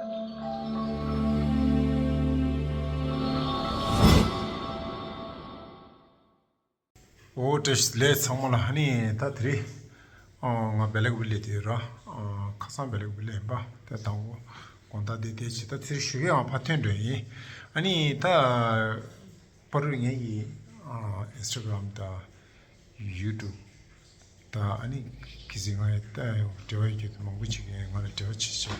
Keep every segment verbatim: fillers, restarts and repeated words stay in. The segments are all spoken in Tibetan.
འོ་བཀྲ་ཤིས་བདེ་ལེགས་ཚང་མ་ལ། ཨ་ནི་ད་དེ་རིང་ཨ་ང་བེ་ལེག་བི་ལེ་དེ་ར་ཨ་ཁ་སང་བེ་ལེག་བི་ལེ་ཡིན་པ་དེ་དང་པོ་དགོང་དག་དེ་དེ་ཅི་ད་ཚིར་ཞུ་གི་ཡང་ཕ་ཐོན་འགྲོ་ཡིན། ཨ་ནི་ད་པར་ངེད་ཀྱི་ཨ་ཨིན་སི་ཊ་གྷ་རམ་དང་ཡུ་ཊུབ་ད་ཨ་ནི་གི་ཟིག་ང་ཡི་ད་འབྲེལ་བ་ཡོད་མཁན་མང་པོ་ཅིག་ཡང་ང་ལ་འབྲེལ་བ་བྱེད་བྱེད།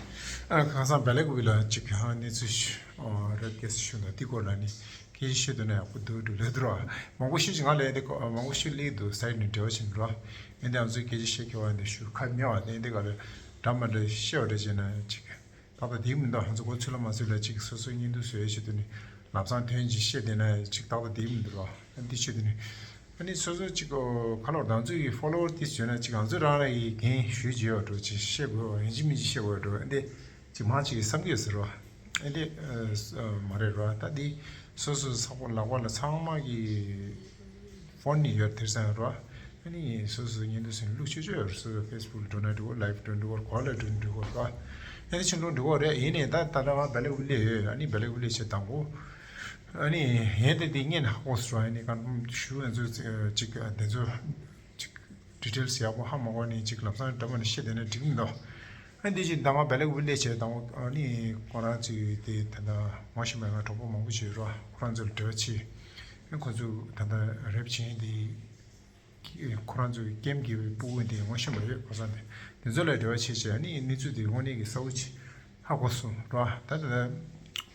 ཨ་ཁ་སང་བེ་ལེག་བི་ལེ་ཅིག་ཧ་གནས་ཚུལ་ཞུ་ཨ་རེབ་ཀེ་སི་ཞུ་ན་དེ་སྐོར་ལ་ནི་སྐད་ཆ་བཤད་དུས་ན་ཡག་པོ་འདུག་འདུག་ལབ་འདུག་ར། མང་པོ་ཞིག་ང་ལ་ཡ་དེ་མང་པོ་ཞིག་སླེབས་འདུག་སའིཌ་ནས་འབྲེལ་བ་བྱེད་འདུག་ར། ཡིན་དེ་ང་ཚོའི་སྐད་ཆ་བཤད་མཁས་པ་འདི་ཞུ་ཁ་མེད་པ་དེ་འདི་ག་ལ་འདྲ་མ་འདྲ་བཤད་པ་འདྲ་བྱས་ན་ཅིག་ཏག་ཏག་འགྲིག་མི་འདུག་ང་ཚོ་གོ་ཚུལ་ལ་མ་ཚུལ་ལ་ཅིག་སོ་སོའི་བརྙན་ཐུང་བཟོས་བྱེད་དུས་ནི་ལམ་སང་ཐོན་ཅིག་བཤད་བསྡད་ན་ཅིག་ཏག་ཏག་འགྲིག་མི་འདུག་ར། འདི་བྱེད་དུས་ནི་ཨ་ནི་སོ་སོ་ཅིག་ག་ལོར་དང་ཚོའི་ཕོ་ལོ་ཝར་ཏིས་བྱོས་ན་ཅིག་ང་ཚོ་རང་རང་གི་འགན་ཞུས་བྱས་པ་འགྲོ་ཅིག་བཤད་དགོས་པ་ཡིན་གཅིག་མིན་གཅིག་བཤད་དགོས་པ་འགྲོ་འདི་ཅིག་མང་ཅིག་གིས་བསམ་གི་ཡོད་ཟེར་རོ། ཨེ་འདི་ཨ་མ་རེད་རོ། ད་འདི་སོ་སོ་ཚགས་པོ་ལག་པ་ལ་ཚང་མ་གི་ཕོན་ནི་ཡོད་དེར་སང་རོ། ཨ་ནི་སོ་སོ་བརྙན་ཐུང་ཟིན་ལུགས་ཆོས་ཆོས་ཡོད་རེད། སོ་སོ་ཕེ་སི་བུག་འགྲོ་ན་འགྲིག་གོ་ལའིབ་འགྲོ་འགྲིག་གོ་ག་ལ་འགྲོ་འགྲིག་གོ་རོ། ཨེ་འདི་ཕྱིན་ལོག་འགྲིག་གོ་རེད། ཡིན་ནའི་ད་ད་ལྟ་ང་བེ་ལེག་བི་ལེ་ཡོད། ཨ་ནི་བེ་ལེག་བི་ལེ་བྱེད་དང་པོ། ཨ་ནི་ཡིན་དེ་འདི་ངས་ནི་ཧ་གོ་སོང་། ཨ་ནི་གང་ཞུ་ཨ་ཚོ་ཅིག་དེ་ཚོ་ཅིག་ཌི་ཊེལ་སི་ཡག་པོ་ཧ་མ་གོ་ནི་ཅིག་ལམ་སང་འདྲ་མ་ནི་བཤད་དེ་ནི་འགྲིག་མི་འདུག་ཨ་འདི་ཅིག་ད་ང་བེ་ལེག་བི་ལེ་བྱས་དང་པོ་ཨ་ནི་ཁོ་རང་ཚོས་དེ་ད་ལྟ་ངོ་ཤེས་པའི་ང་གྲོགས་པོ་མང་པོ་ཞིག་ཡོད་རོ། ཁོ་རང་ཚོ་ལ་འབྲེལ་བ་བྱས། ཨ་ཁོ་ཚོ་ད་ལྟ་རེབ་ཆེན་དེ་ཁོ་རང་ཚོའི་ཀེམ་གྱི་སྤུ་གུ་དེ་ངོ་ཤེས་པ་ཡོད། ཁོ་ཚོ་དེ་དེ་ཚོ་ལ་འབྲེལ་བ་བྱས་བྱས་ཨ་ནི་གནས་ཚུལ་དེ་དངོས་གནས་ཀྱི་གསལ་པོ་ཅིག་ཧ་གོ་སོང་རོ། ད་ད་ལྟ་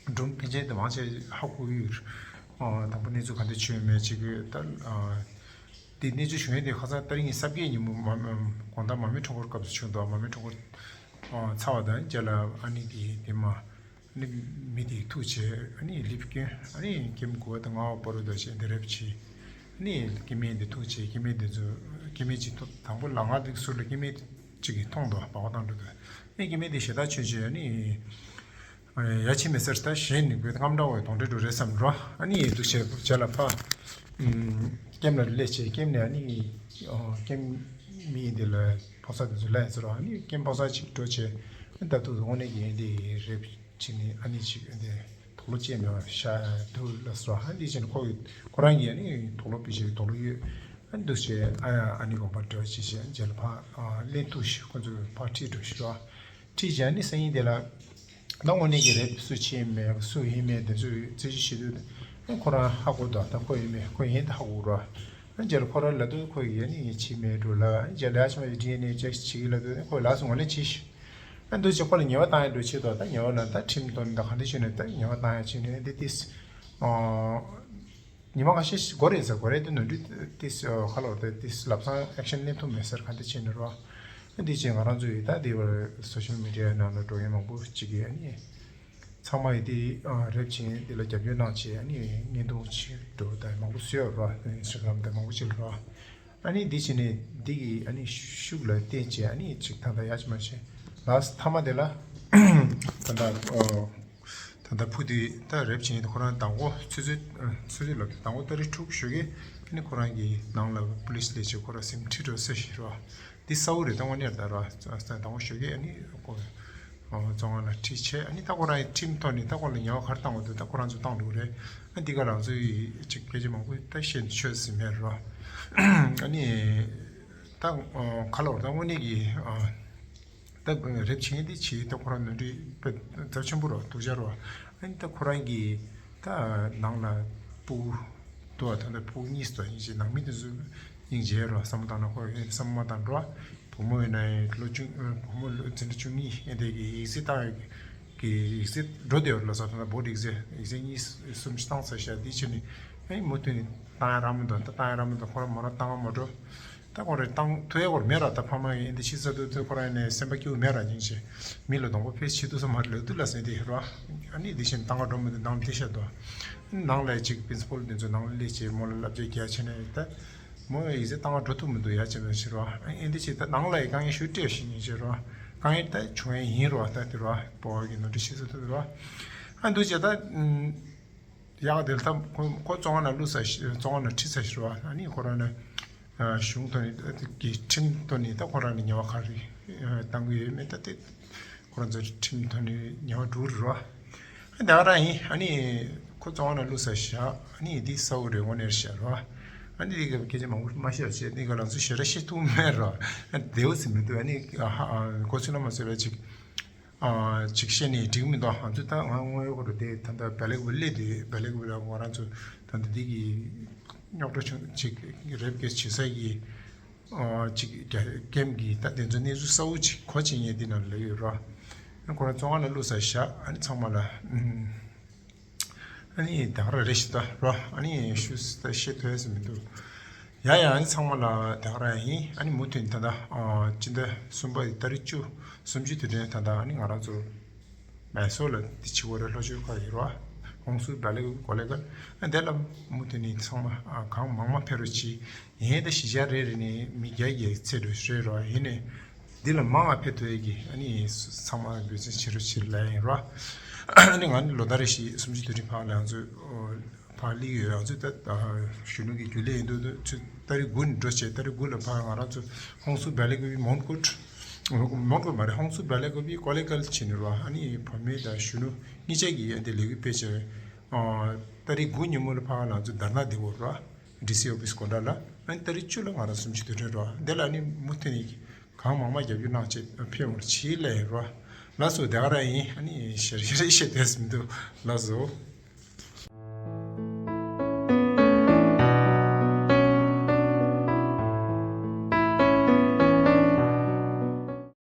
སྒྲུང་ཕལ་ཆེར་དེ་མང་ཆེ་ཧ་གོ་ཡོད། ཨ་དང་པོ་གནས་ཚུལ་ག་འདྲ་བྱུང་ཡོད་མེད་ཅིག་གི་ད་ཨ་དེ་གནས་ཚུལ་བྱུང་ཡས་དེ་ཁ་སང་ཏ་རིག་གཉིས་གཟའ་པ་བརྒྱད་ཉིན་མོ་མ་མ་དགོང་དག་མ་མི་ཁྲོམ་སྐོར་སྐབས་སུ་བྱུང་འདུག་མ་མི་ཁྲོམ་སྐོར་ཨ་ཚར་བ་དང་རྗེས་ལ་ཨ་ནི་དེ་དེ་མ་ཨ་ནི་མི་དེ་ཐུག་བྱས་ཨ་ནི་ལིབ་སྐྱོན། ཨ་ནི་ཀེམ་དགུ་པ་དང་ལྔ་པ་བར་དུ་བྱས་འདི་རེབ་བྱས། ཨ་ནི་སྐྱེ་དམན་དེ་ཐུག་བྱས་སྐྱེ་དམན་དེ་ཚོ་སྐྱེ་དམན་ཅིག་ཐུག་དང་པོ་ལ་ང་དེ་ཟུར་ལ་སྐྱེ་དམན་ཅིག་གིས་མཐོང་འདུག་སྦག་སྦག་བཏང་འགྲོ་འདུག་ཨ་ནི་སྐྱེ་དམན་དེ་ཞེ་དྲག་ཆོད་བྱས་ཨ་ནི། ཡ་ཕྱི་མི་སེར་ད་གཞན་ནི་བོད་རྔམ་འདྲ་བའི་གདོང་འདྲེ་འགྲོ་རེད་བསམ་འགྲོ། ཨ་ནི་འདུག་བྱས་རྗེས་ལ་ཕ། ཀེམ་ལ་སླེབས་བྱས་ཀེམ་ནས་ཨ་ནི། ཀེམ་མི་འདི་ལ་ཕོ་གསར་དེ་ཚོ་སླེབས་ཟེར་རོ། ཨ་ནི་ཀེམ་ཕོ་གསར་ཅིག་འགྲོ་བྱས་ཨ་ནི་ད་ཐུག་དངོས་གནས་ཀྱི་འདི་རེབ་ཅིག་ནི་ཨ་ནི་ཅིག་འདི་དོགས་སློང་བྱས་མེད་པ་ཤ་འདུག་ལ་ཟེར་རོ། ཨ་འདི་བྱས་ནས་ཁོ་ཡི་ཁོ་རང་གིས་ཨ་ནི་དོགས་སློང་སྤེལ་བྱས་དོགས་སློང་ཡོད། ཨ་ནི་འདུག་བྱས་ཨ་ཨ་ནི་དགོངས་པ་འགྲེལ་བ་བྱས་བྱས་རྗེས་ལ་ཕ་ལེན་ཐུག་ཤི་ཁོ་ཚོ་ཕ་ཁྲིད་འགྲོ་ཤི་རོ། ཁྲིད་བྱས་ནི་སང་ཉིན་དེ་ལ། ད་དངོས་གནས་ཀྱི་རེད་སུ་ཆེ་མེད་སུ་ཡིན་མེད་དེ་ཚོའི་རྩད་གཅོད་བྱེད་དུས་ཨེ་ཁོ་རང་ཧ་གོ་འདུག་ད་ཁོ་ཡིན་མེད་ཁོ་ཡིན་ད་ཧ་གོ་རོ། ཨ་རྗེས་ལ་ཁོ་རང་ལབ་དུས་ཁོ་ཡིན་ནི་ཡིན་ཆེ་མེད་འགྲོ་ལ་ཨ་རྗེས་ལ་ཡ་ཆེ་མ་ཡི་ཌི་ཨེན་ཨེ་ཅེག་བྱེད་ཀྱི་ལབ་དུས་ཨེ་ཁོ་ལགས་སུ་ངོ་ལེན་བྱེད་ཤི། ཨ་འདུག་ཅེ་ཁོ་ལ་ཉེས་པ་བཏང་ཡ་འགྲོ་ཆེ་དོ་ད་ཉེས་པ་ལ་ད་ཁྲིམས་དོན་ད་ག་འདྲ་བྱས་ནས་ད་ཉེས་པ་བཏང་ཡ་བྱས་ནས་འདི་ཏིས། ཉི་མ་ཁ་ཤས་འགོར་རེད་ཟེར་འགོར་རེད་དེ་ནོར་འཁྲུལ་ཏིས་ཁ་ལོར་དེ་ཏིས་ལབ་སང་ཨེག་ཤན་ལེན་ཐུབ་མེད་ཟེར་ག་འདྲ་བྱས་ནས་རོ། འདི་བྱས་ང་རང་ཚོ་ཡི་ད་འདི་བར་སོ་ཤལ་མི་ཌི་ཡའི་ནང་ལ་འགྲོ་མཁན་མང་པོ་ཅིག་གིས་ཨ་ནི། ཚང་མ་ཡི་དེ་རེབ་ཆེན་འདི་ལ་རྒྱབ་སྐྱོར་གནང་བྱས་ཨ་ནི་བརྙན་ཐུང་ཅིག་འགྲོ་ད་མང་པོ་བཟོས་ཡོད་རོ། ཨིན་སི་ཊ་གྷ་རམ་དང་མང་པོ་ཅིག་ལ་རོ། ཨ་ནི་འདི་བྱས་ནས་འདི་གི་ཨ་ནི་ཤུགས་ལ་བརྟེན་བྱས་ཨ་ནི་ཅིག་ད་ལྟ་ཡ་ཅི་མ་བྱས་ལགས་མཐའ་མ་དེ་ལ་ད་ལྟ། ད་ལྟ་ཕུ་དེ་ད་རེབ་ཆེན་ཁོ་རང་དང་པོ་ཆུ་ཚོད་ཆུ་ཚོད་ལབ་དང་པོ་ཏ་རིག་དྲུག་ཞོགས་ཀས་ཨ་ནི་ཁོ་རང་གི་ནང་ལ་པུ་ལིས་སླེབས་བྱས་ཁོ་རང་སེམས་ཁྲལ་འགྲོ་ས་ཞིག་རོ། འདི་གསལ་པོ་རེད་ད་དངོས་གནས་ད་ར་དང་པོ་ཞོགས་ཀས་ཨ་ནི་ཁོ་བཙོན་ཁང་ལ་ཁྲིད་བྱས་ཨ་ནི་ད་ཁོ་རང་ཡི་ཁྲིམས་ཐོག་ནས་ད་ཁོ་ལ་ཉེས་པ་ག་རེ་བཏང་དགོས་འདུག་ད་ཁོ་རང་ཚོ་བཏང་འགྲོ་གི་རེད། ཨ་འདི་ག་རང་ཚོ་ཡི་ཅིག་སྐད་ཆ་མང་པོ་ད་བཤད་ཆོད་ཟིན་མེད་རོ། ཨ་ནི་ད་ཁ་ལོར་ད་དངོས་གནས་ཀྱི། ད་རེབ་ཆེན་འདི་བྱས་ད་ཁོ་རང་ནོར་འཁྲུལ་དཔེ་རྩ་ཆེན་པོ་རོ་སྡུག་ཅག་རོ། ཨ་ནི་ད་ཁོ་རང་གིས་ད་ནང་ལ་སྤུ་གུ་འདུག་བ་ད་ལྟ་སྤུ་གུ་གཉིས་སུ་ཡིན་ཅེས་ནང་མི་དེ་ཚོ་སྙིང་རྗེ་རོ་བསམ་བློ་བཏང་ན་ཁོ་ཡིན་བསམ་བློ་མ་བཏང་འགྲོ། བུ་མོ་ཡིན་ན་ཡང་ལོ་བཅུ་བུ་མོ་ལོ་འཛིན་གྲྭ་བཅུ་གཉིས་ཨེ་འདས་ཀྱི་ཡིག་ཚད་བཏང་ཡོད་ཀྱི་ཡིག་ཚད་འགྲོ་བསྡད་ཡོད་ལ་ས་ད་ལྟ་བོད་ཡིག་ཚད་ཡིག་ཚད་གཉིས་གསུམ་ཞིག་བཏང་ཚར་ཤག་འདི་ཕྱིན་ནས་ཨ་ནི་མུ་མཐུད་ནས་བཏང་ཡ་རག་མི་འདུག་ད་བཏང་ཡ་རག་མི་འདུག་ཁོ་རང་མོ་རང་བཏང་ག་མ་འགྲོ། ད་ཁོ་རེ་བཏང་ཐུབ་ཡ་སྐོར་མེད་ར། ད་ཕ་མ་ཡིན་འདི་ཕྱི་ས་དུ་ཐུ་ཁོ་རང་ཡིན་ནས་སེམས་པ་སྐྱིད་པོ་མེད་ར། སྙིང་རྗེ་མི་ལ་སྡོང་པོ་ཕེ་ཕྱི་དུ་ས་མ་ལོ་དུ་ལ་ཟེར་དེ་ར། ཨ་ནི་འདི་བཞིན་བཏང་ག་འགྲོ་མི་འདུག་ནང་དེ་ཤ་དོ། ནང་ལ་ཅིག་པིན་སི་པལ་འདི་ཚོ་ནང་ལ་སླེབས་བྱས་མོ་ལ་བསླབ་བྱ་རྒྱག་བྱས་ནས་ད་མོ་ཡིག་ཚད་བཏང་ག་འགྲོ་ཐུབ་མི་འདུག་ཡ་བྱས་ནས་ཕྱིར་ར། ཨ་འདི་བྱས་ད་ནང་ལ་ཡི་དཀའ་ངལ་ཞུ་སྤྲད་ཤི་སྙིང་རྗེ་ར། དཀའ་ངལ་ད་བྱུང་ཡ་ཡིན་ར། ད་དེ་ར་བོ་གི་ནོར་འཁྲུལ་ཤི་ས་དུ་ར། ཨ་འདུག་བྱས་ད། ཡག་དེ་ལ་ད་ཁོ་ཁོ་བཙོན་ཁང་ནང་བླུགས་ས་ཞིག་བཙོན་ཁང་ནང་ཁྲིད་ས་ཞིག་རེད་བ། ཨ་ནི་ཁོ་རང་ནི་གཞུང་ཐོག་ནས་ཀྱི་ཁྲིམས་ཐོག་ནས་ད་ཁོ་རང་ནི་ཉེས་པ་ག་རེ་བཏང་གི་ཡོད་མེད་ད་དེ་ ཁོ་རང་ཚོ་ཁྲིམས་ཐོན་ནས་ཉེ་བ་འགྲོ་རེད་རོ། ཨ་ད་ག་རང་ཡིན། ཨ་ནི་ཁོ་བཙོན་ཁང་ནང་བླུགས་ཚར་བཞག་ཨ་ནི་འདི་གསལ་པོ་རེད། དངོས་གནས་བཤད་རོ། ཨ་ནི་འདི་ག་སྐད་ཆ་མང་པོ་མ་བཤད་བྱས་འདི་ག་ལང་ཚོ་ཞེ་དྲག་བཤད་ཐུབ་མེད་རོ། ཨ་བདེ་བོ་ཟིན་མི་འདུག་ཨ་ནི་ཨ་ཧ་ཨ་གོ་ཚུལ་ལ་མ་ཟེར་བའི་ཅིག་ཨ་ཅིག་བཤད་ནས་འགྲིག་མི་འདུག་ང་ཚོ་ད་ང་དངོས་ཡོད་ཁོ་རང་དེ་ད་ལྟ་བལ་ལེགས་པ་སླེབས་དུས་བལ་ལེགས་པ་ལ་ང་རང་ཚོ་ད་ལྟ་འདི་གི་རྙོག་དྲ་བྱུང་ཅིག་རེབ་ཀེ་སི་བྱེད་ས་གི་ཨ་ཅིག་རྒྱ་ཀེམ་གི་ད་དེ་ཚོ་གནས་ཚུལ་གསལ་པོ་ཅིག་གོ་བྱེད་མཁན་འདི་ནང་ལ་ཡོད་རོ། ཨ་ཁོ་རང་བཙོན་ཁང་ལ་བླུགས་ཚར་བཞག་ཨ་ནི་ཚང་མ་ལ་ཨ་ཨ་ནི་ད་ག་རང་རེད་ཤི་ད་རོ། ཨ་ནི་ཤུ་ད་བཤད་ཐུབ་ཡ་ཟེར་མི་འདུག་ཡ་ཡ་ཨ་ནི་ཚང་མ་ལ་ད་ག་རང་ཡིན། ཨ་ནི་མུ་མཐུད་ད་ལྟ་ཨ་སྤྱི་ཟླ་གསུམ་པ་ཡི་ཏ་རིག་བཅུ་གསུམ་བཅུའི་དུས་དྲན་ད་ལྟ་ཨ་ནི་ང་རང་ཚོ་མེ་སོ་ལ་འདི་བྱེད་དགོས་རེད། ལྷོ་ཕྱོགས་ཁག་ཡིན་རོ། ཧོང་སུར་བལ་ལེགས་པ་ཀོ་ལེ་གལ་ཨ་དེ་ལ་མུ་མཐུད་ནས་ཚང་མ་ཨ་གང་མང་མང་ཕེབས་རོགས་གྱིས། ཡིན་ད་གཞིས་ཆགས་རེ་རེ་ནས་མི་བརྒྱ་བརྒྱད་ཚད་འགྲོ་རེད་རོ། ཡིན་ནས་འདི་ལ་མང་བ་ཕེབས་ཐུབ་ཡས་ཀྱི་ཨ་ནི་ཚང་མ་འབད་བརྩོན་བྱེད་རོགས་གྱིས་ལབ་ཡིན་རོ། ཨ་ནི་ང་ནི་ལོ་ལྟར་རེ་བཞིན་གསུམ་བཅུའི་དུས་དྲན་ཕར་ལ་ང་ཚོ་ཕར་སླེབས་ཡོད། ང་ཚོ་ད་གཞོན་ནུ་གི་རྒྱུན་ལས་ཡིན་འདུག་ཚོ་ཏ་རིག་དགུ་ནས་འགྲོ་བྱས་ཏ་རིག་དགུ་ལ་ཕར་ང་རང་ཚོ་ཧོང་སུར་བལ་ལེགས་པ་མོན་གྷོ་མོན་གྷོ་མ་རེད། ཧོང་སུར་བལ་ལེགས་པ་ཀོ་ལེ་གལ་བྱས་ནས་རོ། ཨ་ནི་བུད་མེད་དང་གཞོན་ནུ་གཉིས་ཆ་གི་ཨ་འདི་ལས་འགུལ་སྤེལ་བྱས་ཏ་རིག་དགུ་ཉིན་མོ་ལ་ཕར་ང་ཚོ་དར་ན་བསྡད་ཡོད་རོ། ཌི་སི་ཨོ་ཕིས་སྒོ་འགྲམ་ལ། ཨ་ནི་ཏ་རིག་བཅུ་ལ་ང་རང་གསུམ་བཅུའི་དུས་དྲན་རོ། འདི་ལ་ཨ་ནི་མུ་མཐུད་ནས་གང་མང་མང་རྒྱབ་སྐྱོར་གནང་བྱས་ཕེབས་འོང་ཕྱིར་ལས་རོ། ལགས་སོ་དེ་ག་རང་ཡིན། ཨ་ནི་ཞེ་རེ་ཞེ་རེ་བཤད་དེས་མི་འདུག་ལགས་སོ།